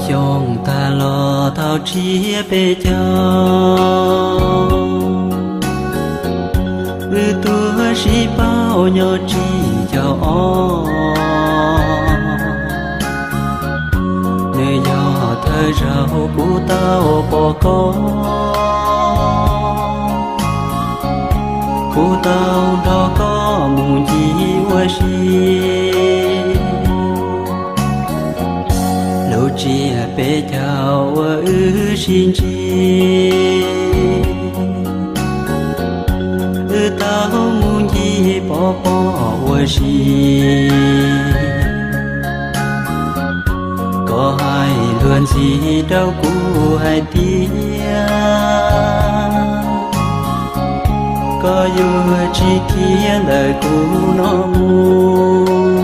Xyoo tag los tau tsiab peb caug, wb tuaj sib pauj nyob tsib caug ob. Nws yog thawj zaug kuv tau pom koj, kuv tau nrog koj mus ncig ua si. Lub tsiab peb caug uas wb sib ntsib, wb tau mus ncig pov pob ua si. Koj hais luag ntxhi rau kuv hais tias, koj yuav tsis khiav ntawm kuv no mus.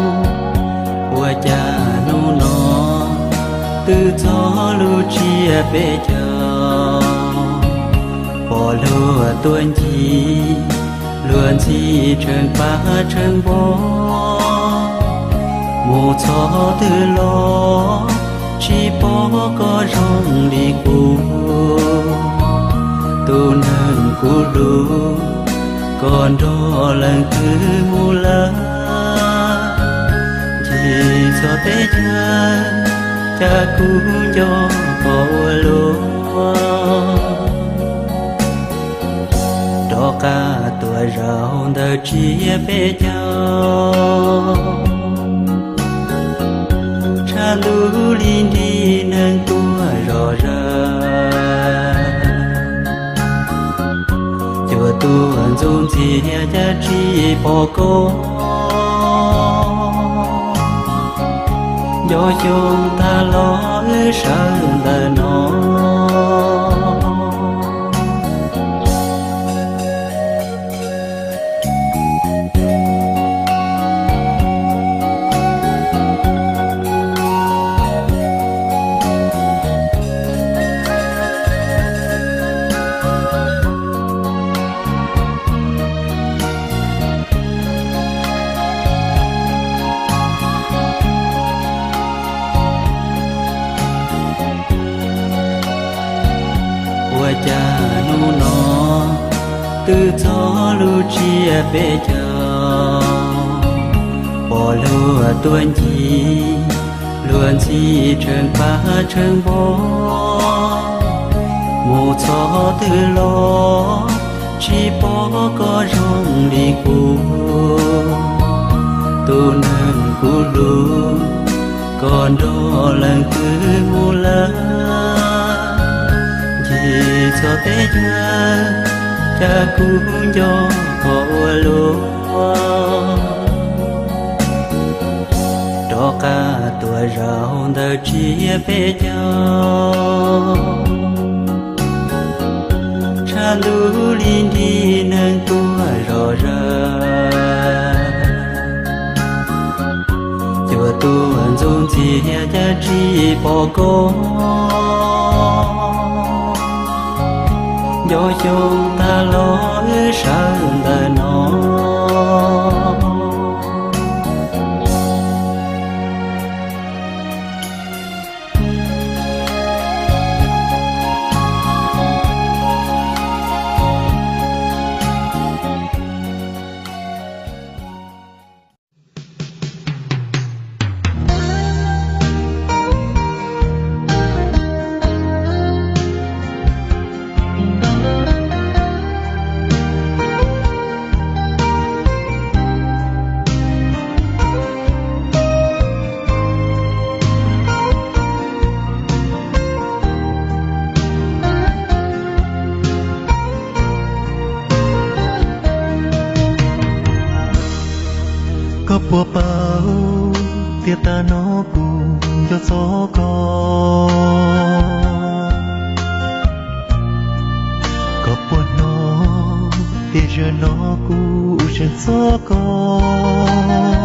Ua cas hnub no twb txog lub tsiab peb caug, pom luag tuaj ncig, luag ntxhi tshee pab tshee npo, mus txog twg los tsis pom koj zoo li kuv. Tus neeg kuv hlub, koj nrog leej twg mus lawm? Ncig txog teb chaws, cas kuv nco koj ua luaj. Rov qab tuaj zaum ntawm tsiab peb caug, tshav ntuj li nrig neeg tuaj zom zaws, cua tuaj ntxub ntxiag cas tsis pom koj. Nco xyoo tag los wb sawv ntawm no. Ua cas hnub no twb txog lub tsiab peb caug, pom luag tuaj ncig, luag ntxhi tshee pab tshee npo, mus txog twg los tsis pom koj zoo li kuv. Tus neeg kuv hlub, koj nrog leej twg mus lawm? Ncig txog teb chaws, cas kuv nco koj ua luaj. Rov qab tuaj zaum ntawm tsiab peb caug, tshav ntuj li nrig neeg tuaj zom zaws, cua tuaj ntxub ntxiag cas tsis pom koj. Nco xyoo tag los wb sawv ntawm no. Koj puas paub tias tag no kuv nco txog koj? Koj puas hnov tias zaum no kuv tseem txog koj?